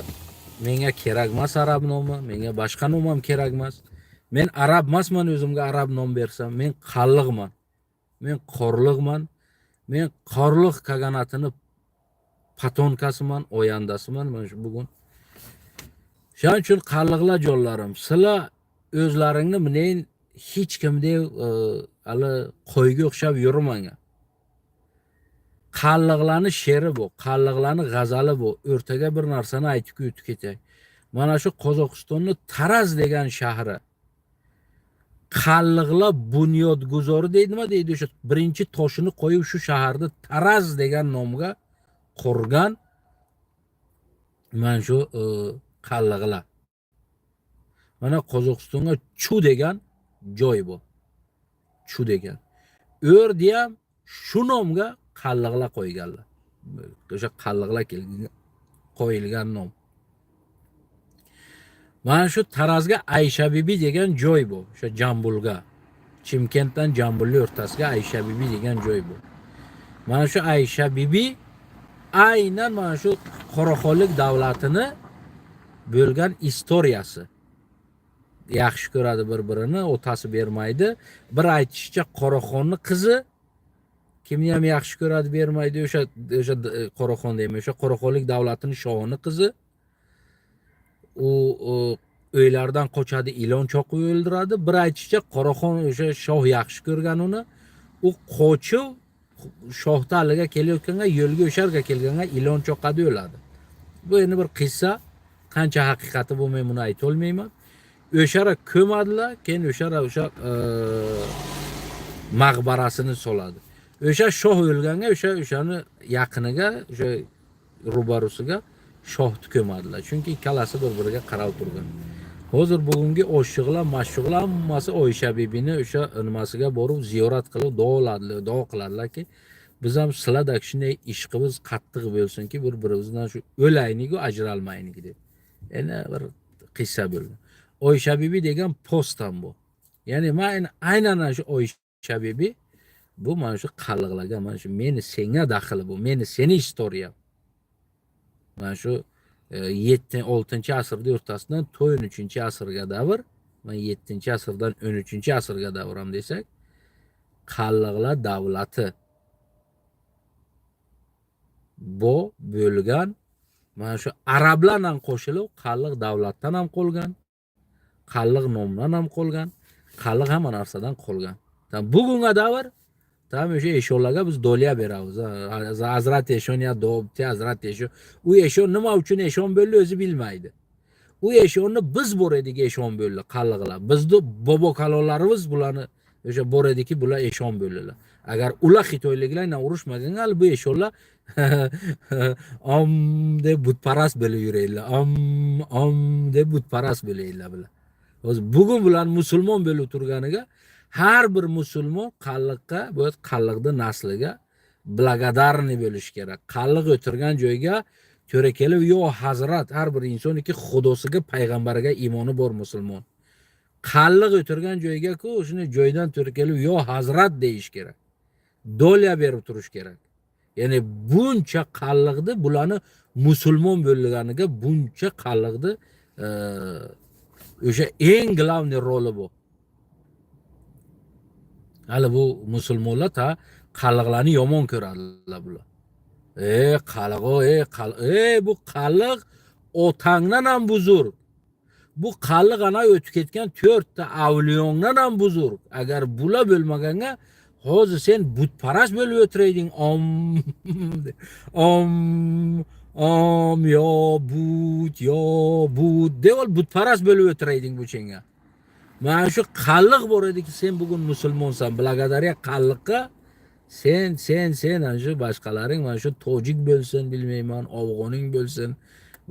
menga kerak emas, arab nomi, menga boshqa nom ham kerak emas. Men arab emasman, o'zimga arab nom bersam, men qalliqman. Men qorliqman. Men Qorliq kaganatini потомка siman, oyandasiman mana shu bugun. Shuning uchun qalliqlar, jonlarim, sizlar o'zlaringni men hech kim deb hali qo'yga o'xshab yurmanglar. Qalliqlarni she'ri bu, qalliqlarni g'azali bu. O'rtaga bir narsani aytib o'tib ketay. Mana shu Qozog'istonni Taraz degan shahri qalliqlar bunyodguzori deydi, nima deydi, o'sha birinchi toshini qo'yib shu shaharni Taraz degan nomga qurgan mana shu qalliqlar. Mana Qozog'istonga Chu degan joy bu. Chu degan. U yerda ham shu nomga qalliqlar qo'yganlar. O'sha qalliqlar kelgan, qo'yilgan nom. Mana shu Tarazga Aysha Bibi degan joy bu. O'sha Jambulga. Chimkentdan Jambulli o'rtasiga Aysha Bibi degan joy bu. Mana shu Aysha Bibi aynan mana shu Qoraxonlik davlatini bo'lgan история si. Yaxshi ko'radi bir-birini, otasi bermaydi. Bir aytishicha, Qoraxonni qizi kimni ham yaxshi ko'radi, bermaydi. O'sha Qoraxon deyman, o'sha Qoraxonlik davlatini shohini qizi. U uylaridan qochadi, ilon choqib o'ldiradi. Bir aytishicha, Qoraxon o'sha shoh yaxshi ko'rgan uni. U qochib shohni haliga kelayotganga, yo'lga o'sharga kelganga ilon choqadi, o'ladi. Bu endi bir qissa, qancha haqiqati bu, men buni aytolmayman. O'shara ko'madilar, keyin o'shara o'sha maqbarasini soladi. O'sha shoh o'lganga o'sha o'shani yaqiniga, o'sha rubarusiga shohni ko'madilar. Chunki ikkalasi bir biriga qarab turgan. Hozir bugungi oshiqlar, mashuqlar hammasi Oysha bibini o'sha nimasiga borib ziyorat qilib duoladilar, duo qiladilarki, biz ham sizlardek shunday ishqimiz qattiq bo'lsinki, bir birimizdan shu o'laylik, ajralmaylik deb. Endi bir qissa bo'ldi. Oysha bibi degan post ham bu. Ya'ni man aynan ana shu Oysha bibi bu mana shu qalliqlarga, mana shu meni senga daxli bu, meni seni история m. Mana shu 7 6 asrda o'rtasidan to 13 asrga davr, mana 7 asrdan 13 asrga davr ham desak, qalliqlar davlati bu bo'lgan. Mana shu arablar ham qo'shilib qalliq davlatdan ham qolgan, qalliq nomdan ham qolgan, qalliq hamma narsadan qolgan. Bugunga davr tam o'sha eshonlarga biz доля beramiz. Hazrat eshon ya dobti, hazrat eshon. U eshon nima uchun eshon bo'ldi, o'zi bilmaydi. U eshonni biz bor edik, eshon bo'ldi qalliqlar. Bizni bobo kalonlarimiz bularni o'sha bor ediki, bular eshon bo'ldilar. Agar ular xitoyliklar bilan urushmagan, hali bu eshonlar om deb butparast bo'lib yuradilar. Om om deb butparast bo'ladilar bular. Hozir bugun bular musulmon bo'lib turganiga har bir musulmon qalliqqa, bu qalliqni nasliga благодарный bo'lishi kerak. Qalliq o'tirgan joyga to'ra kelib, yo hazrat, har bir insonniki xudosiga, payg'ambariga iymoni bor musulmon. Qalliq o'tirgan joyga-ku shuni joydan to'ra kelib yo hazrat deyish kerak. Доля berib turish kerak. Ya'ni buncha qalliqni bularni musulmon bo'lganiga buncha qalliqni o'sha eng главный roli bu. Hali bu musulmonlar ta qalliqlarni yomon ko'radilar bular. E qalliq, e qalliq, e bu qalliq otangdan ham buzurg. Bu qalliq ana o'tib ketgan to'rtta avliyongdan ham buzurg. Agar bular bo'lmaganga hozir sen butparast bo'lib o'tirayding. Om om om yo but yo but deb butparast bo'lib o'tirayding bu chenga. Mana shu qalliq bor ediki, sen bugun musulmonsan. Благодаря qalliqqa sen ana shu boshqalaring, mana shu tojik bo'lsin, bilmayman, afg'oning bo'lsin,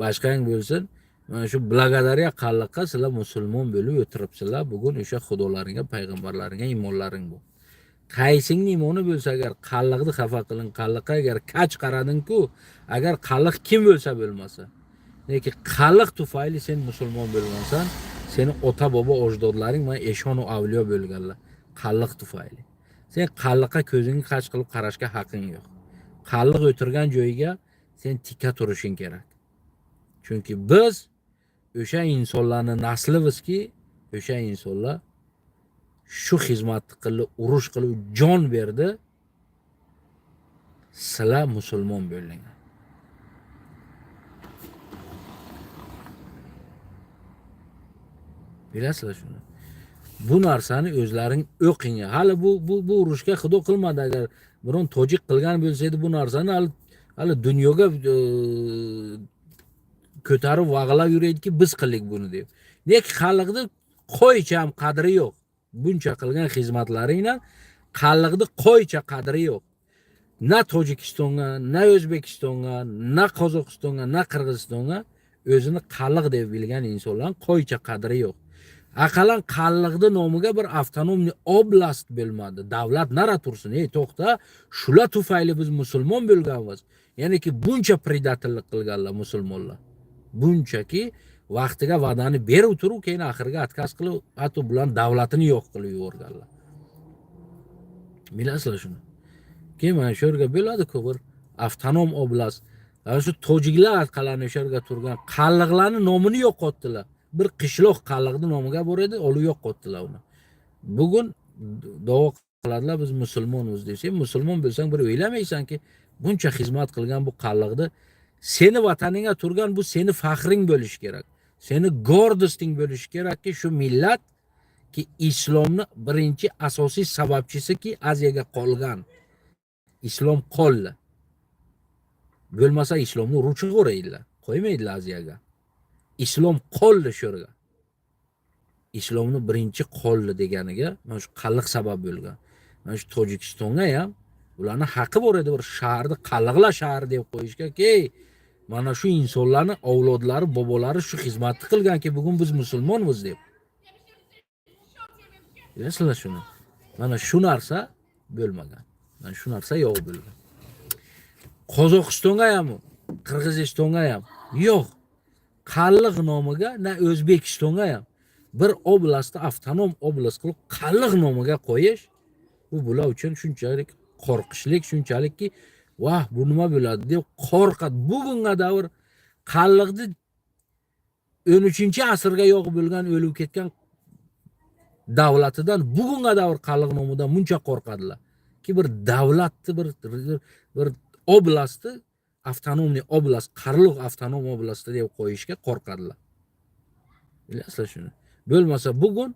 boshqang bo'lsin. Mana shu благодаря qalliqqa sizlar musulmon bo'lib o'tiribsizlar. Bugun o'sha xudolaringga, payg'ambarlaringga iymonlaring bu. Qaysingni iymoni bo'lsa, agar qalliqni xafa qiling, qalliqqa agar kach qarading-ku, agar qalliq kim bo'lsa bo'lmasa, lekin qalliq tufayli sen musulmon bo'lgansan, seni ota bobo ajdodlaring mana eshon va avliyo bo'lganlar qalliq tufayli. Sen qalliqqa ko'zingni qach qilib qarashga haqqing yo'q. Qalliq o'tirgan joyiga sen tika turishing kerak. Chunki biz o'sha insonlarni naslimizki, o'sha insonlar shu xizmatni qilib, urush qilib jon berdi. Sizlar musulmon bo'ldinglar. Bilasizlar shuni. Bu narsani o'zlaring o'qing. Hali bu urushga xudo qilmadi. Agar biron tojik qilgan bo'lsa edi bu narsani hali dunyoga ko'tarib vag'lab yuraydiki, biz qildik buni deb. Lekin xalqni qo'ycha ham qadri yo'q. Buncha qilgan xizmatlaringdan xalqni qo'ycha qadri yo'q. Na Tojikistonga, na O'zbekistonga, na Qozog'istonga, na Qirg'izistonga o'zini qalliq deb bilgan insonlar qo'ycha qadri yo'q. Aqallan qalliqni nomiga bir avtonomniy oblast bo'lmadi. Davlat nara tursin, ey to'xta, shular tufayli biz musulmon bo'lganmiz. Ya'niki buncha предательlik qilganlar musulmonlar. Bunchaki vaqtiga va'dani berib turib, keyin oxiriga отказ qilib, hatto bular davlatini yo'q qilib yuborganlar. Bilasizlar shuni. Keyin mana shu yerga bo'ladi-ku bir avtonom oblast. Ana shu tojiklar orqalarini o'sha yerga turgan qalliqlarning nomini yo'qotdilar. Bir qishloq qalliqning nomiga bor edi, olib yo'qotdilar uni. Bugun da'vo qiladilar, biz musulmonmiz deb. Sen musulmon bo'lsang bir o'ylamaysanki, buncha xizmat qilgan bu qalliqni seni vataningga turgan bu seni faxring bo'lishi kerak. Seni гордость ing bo'lishi kerakki, shu millat ki islomni birinchi asosiy sababchisiki Aziyaga qolgan. Islom qoldi. Bo'lmasa islomni urib chiqaradilar, qo'ymaydilar Aziyaga. Islom qoldi shu yerga. Islomni birinchi qoldi deganiga mana shu qalliq sabab bo'lgan. Mana shu Tojikistonga ham ularni haqqi bor edi bir shaharni qalliqlar shahri deb qo'yishga, ey mana shu insonlarni avlodlari, bobolari shu xizmatni qilganki, bugun biz musulmonmiz deb. Bilasizlar shuni. Mana shu narsa bo'lmagan. Mana shu narsa yo'q bo'lgan. Qozog'istonga ham, Qirg'izistonga ham yo'q. Qalliq nomiga na O'zbekistonga ham bir oblastni avtonom oblast qilib qalliq nomiga qo'yish bu bular uchun shunchalik qo'rqishlik, shunchalikki vah bu nima bo'ladi deb qo'rqadi. Bugunga davr qalliqni 13-asrga yo'q bo'lgan, o'lib ketgan davlatidan bugunga davr qalliq nomidan muncha qo'rqadilar. Ki bir davlatni bir oblastni avtonomniy oblast, Qarluq avtonom oblasti deb qo'yishga qo'rqadilar. Bilasizlar shuni. Bo'lmasa bugun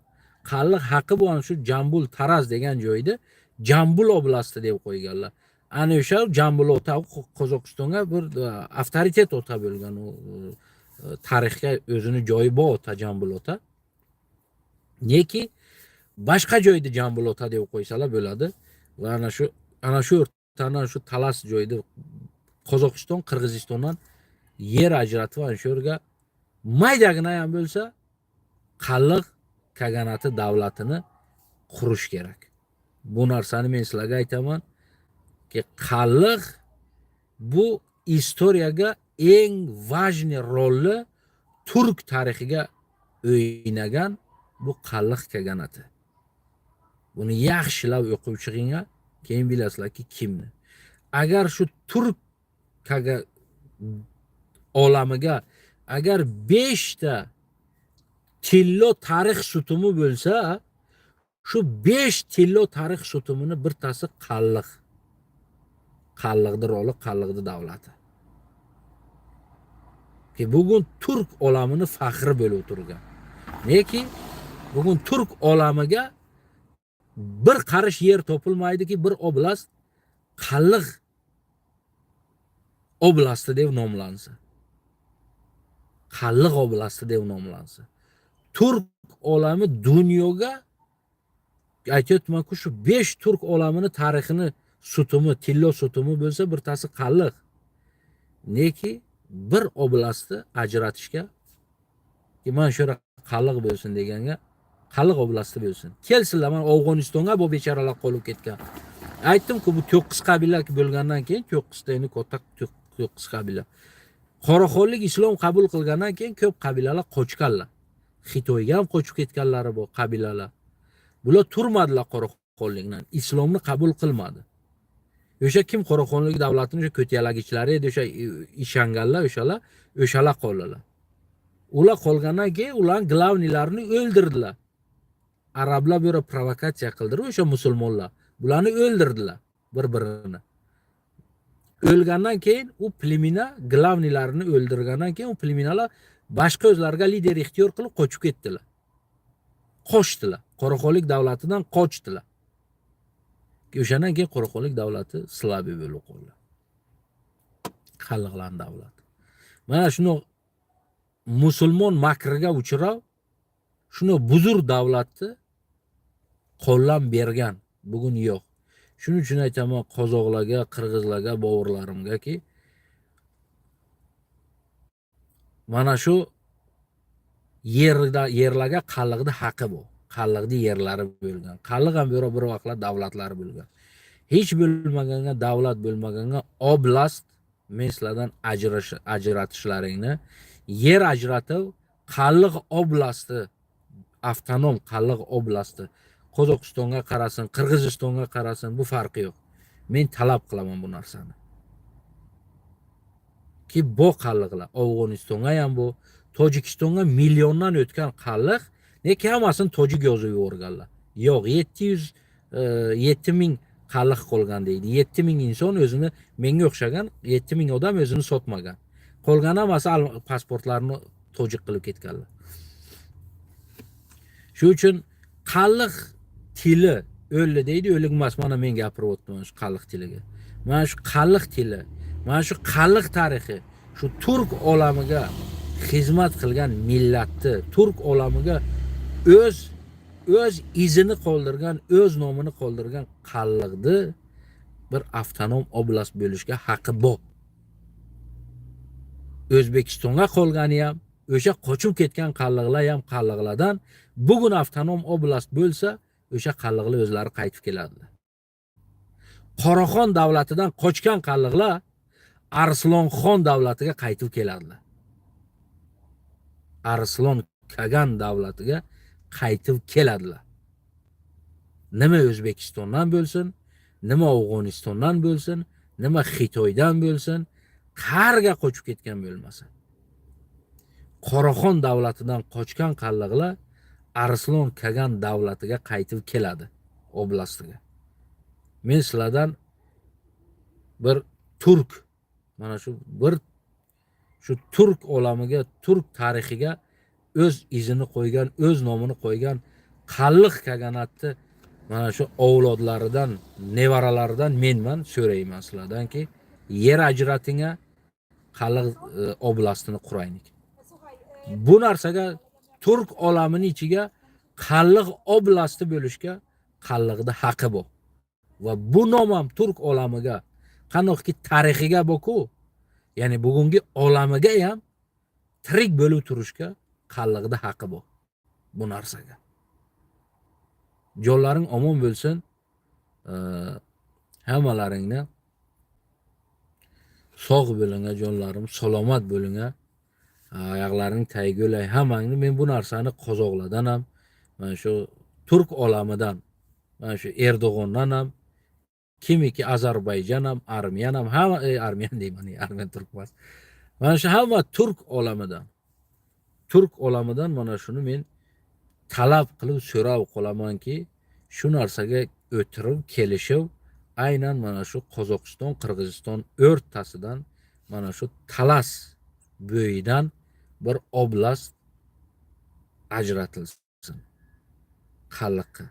qalliq haqqi bo'lgan shu Jambul Taraz degan joyda Jambul oblasti deb qo'yganlar. Ana o'sha Jambul ota Qozog'istonga bir avtoritet ota bo'lgan, u tarixga o'zini joyi bor ota Jambul ota. Neki boshqa joyda Jambul ota deb qo'ysalar bo'ladi. Va ana shu o'rtadan shu Talas joyida Qozog'iston, Qirg'izistondan yer ajratib ana shu yerga maydagina ham bo'lsa qalliq kaganati davlatini qurish kerak. Bu narsani men sizlarga aytaman ki qalliq bu istoriyaga eng важный rolni turk tarixiga o'ynagan bu qalliq kaganati. Buni yaxshilab o'qib chiqinglar, keyin bilasizlarki kimni. Agar shu turk olamiga agar 5 ta tillo tarix sutumi bo'lsa, shu 5 tillo tarix sutumini birtasi qalliq. Qalliqni roli, qalliqni davlati. Ki bugun turk olamini faxri bo'lib turgan. Neki bugun turk olamiga bir qarish yer topilmaydiki, bir oblast qalliq oblasti deb nomlansa. Qalliq oblasti deb nomlansa. Turk olami dunyoga aytyapman-ku, shu 5 turk olamini tarixini sutumi, tillo sutumi bo'lsa, birtasi qalliq. Neki bir oblastni ajratishga Ki mana shu yerda qalliq bo'lsin deganga qalliq oblasti bo'lsin. Kelsinlar, mana Afg'onistonga bu bechoralar qolib ketgan. Aytdim-ku, bu 9 qabila bo'lgandan keyin 9 ta endi katta 9 qabila. Qoraxonlik islom qabul qilgandan keyin ko'p qabilalar qochganlar. Xitoyga ham qochib ketganlari bu qabilalar. Bular turmadilar qoraxonlikdan, islomni qabul qilmadi. O'sha kim qoraxonlik davlatini o'sha ko'tyalagichlari edi, o'sha ishanganlar, o'shalar qoldilar. Ular qolgandan keyin ularning главный larini o'ldirdilar. Arablar bu yerda provokatsiya qildirib, o'sha musulmonlar bularni o'ldirdilar bir-birini. O'lgandan keyin u племена главный larini o'ldirgandan keyin u племена lar boshqa o'zlariga lider ixtiyor qilib qochib ketdilar. Qochdilar. Qoraxonlik davlatidan qochdilar. O'shandan keyin Qoraxonlik davlati слабый bo'lib qoldi. Qalliqlar davlati. Mana shuni musulmon makriga uchrab, shuni buzur davlatni qo'llam bergan bugun yo'q. Shuning uchun aytaman qozoqlarga, qirg'izlarga, bovurlarimgaki, mana shu yerda yerlarga qalliqni haqqi bu. Qalliqni yerlari bo'lgan. Qalliq ham bir vaqtlar davlatlari bo'lgan. Hech bo'lmaganga davlat bo'lmaganga oblast men sizlardan ajratishlaringni yer ajratib Qalliq oblasti avtonom Qalliq oblasti Qozog'istonga qarasin, Qirg'izistonga qarasin, bu farqi yo'q. Men talab qilaman bu narsani. Ki bu qalliqlar Afg'onistonga ham bu, Tojikistonga milliondan o'tgan qalliq, nega hammasini tojik yozib yuborganlar. Yo'q, 700 7000 qalliq qolgan deydi. 7000 inson o'zini menga o'xshagan 7000 odam o'zini sotmagan. Qolgan hammasi pasportlarini tojik qilib ketganlar. Shu uchun qalliq tili o'ldi deydi, o'lik emas. Mana men gapiryapman shu qalliq tiliga. Mana shu qalliq tili, mana shu qalliq tarixi shu turk olamiga xizmat qilgan millatni, turk olamiga o'z izini qoldirgan, o'z nomini qoldirgan qalliqni bir avtonom oblast bo'lishga haqqi bor. O'zbekistonga qolgani ham, o'sha qochib ketgan qalliqlar ham qalliqlardan bugun avtonom oblast bo'lsa, o'sha qalliqlar o'zlari qaytib keladilar. Qoraxon davlatidan qochgan qalliqlar Arslonxon davlatiga qaytib keladilar. Arslon Kagan davlatiga qaytib keladilar. Nima O'zbekistondan bo'lsin, nima Afg'onistondan bo'lsin, nima Xitoydan bo'lsin, qayerga qochib ketgan bo'lmasa. Qoraxon davlatidan qochgan qalliqlar Arslon Kagan davlatiga qaytib keladi, oblastiga. Men sizlardan bir turk, mana shu bir shu turk olamiga, turk tarixiga o'z izini qo'ygan, o'z nomini qo'ygan qalliq kaganatni mana shu avlodlaridan, nevaralaridan menman so'rayman sizlardanki, yer ajratinga qalliq oblastini quraylik. Bu narsaga turk olamini ichiga qalliq oblasti bo'lishga qalliqda haqqi bor. Va bu nom ham turk olamiga qandoqki tarixiga boku, ya'ni bugungi olamiga ham tirik bo'lib turishga qalliqda haqqi bor bu narsaga. Jonlaring omon bo'lsin. Hammalaringni sog' bo'linglar, jonlarim, salomat bo'linglar. Oyoqlaring tagiga o'lay hammangni. Men bu narsani qozoqlardan ham, mana shu turk olamidan, mana shu Erdo'g'ondan ham, kimiki Ozarbayjon ham, Armiyan ham, hamma Armiyan deyman, Armiyan turk emas. Mana shu hamma turk olamidan mana shuni men talab qilib so'rab qolamanki, shu narsaga o'tirib kelishib, aynan mana shu Qozog'iston, Qirg'iziston o'rtasidan, mana shu Talas bo'yidan bir oblast ajratilsin qalliqqa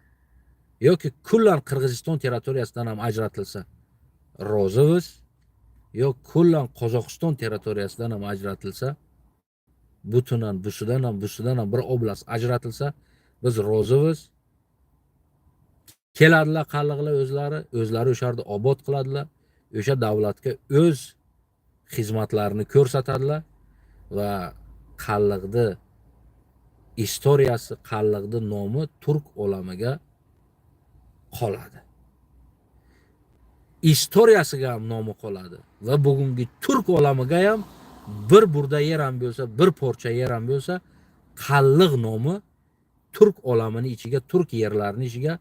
yoki kullan Qirg'iziston territoriyasidan ham ajratilsa rozimiz, yo kullan Qozog'iston territoriyasidan ham ajratilsa, butunan busidan ham, busidan ham bir oblast ajratilsa biz rozimiz. Keladilar qalliqlar, o'zlari o'sha yerda obod qiladilar, o'sha davlatga o'z xizmatlarini ko'rsatadilar va qalliqni Историяsi, qalliqni nomi turk olamiga qoladi, историяsiga ham nomi qoladi va bugungi turk olamiga ham bir burda yer ham bo'lsa, bir porcha yer ham bo'lsa, qalliq nomi turk olamini ichiga, turk yerlarini ichiga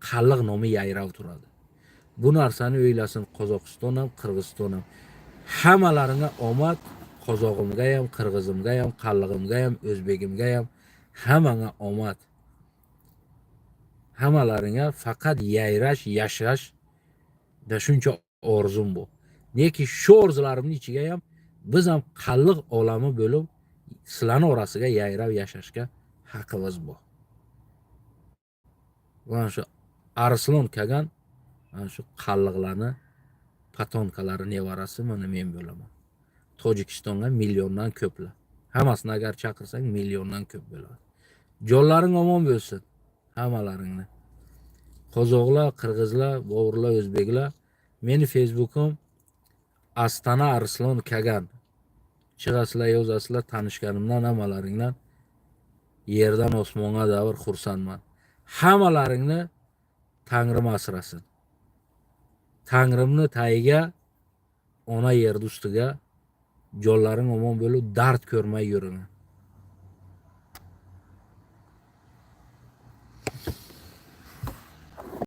qalliq nomi yayrab turadi. Bu narsani o'ylasin Qozog'iston ham, Qirg'iziston ham. Hammalaringga omad. Qozog'imga ham, qirg'izimga ham, qallig'imga ham, o'zbegimga ham, hammangga omad. Hammalaringga faqat yayrash, yashash da shuncha orzum bu. Neki shu orzularimni ichiga ham biz ham qalliq olami bo'lib, sizlarni orasiga yayrab yashashga haqqimiz bor. Mana shu Arslon Kagan, mana shu qalliqlarni потомка lari, nevarasi mana men bo'laman. Tojikistonga milliondan ko'plar, hammasini agar chaqirsang, milliondan ko'p bo'ladi. Jonlaring omon bo'lsin hammalaringni, qozoqlar, qirg'izlar, bovurlar, o'zbeklar. Meni Facebookim Astana Arslon Kagan. Chiqasizlar, yozasizlar. Tanishganimdan hammalaringdan yerdan osmonga davr xursandman. Hammalaringni Tangrim asrasin. Tangrimni tagiga, ona yerni ustiga jonlaring omon bo'lib, dard ko'rmay yuringlar.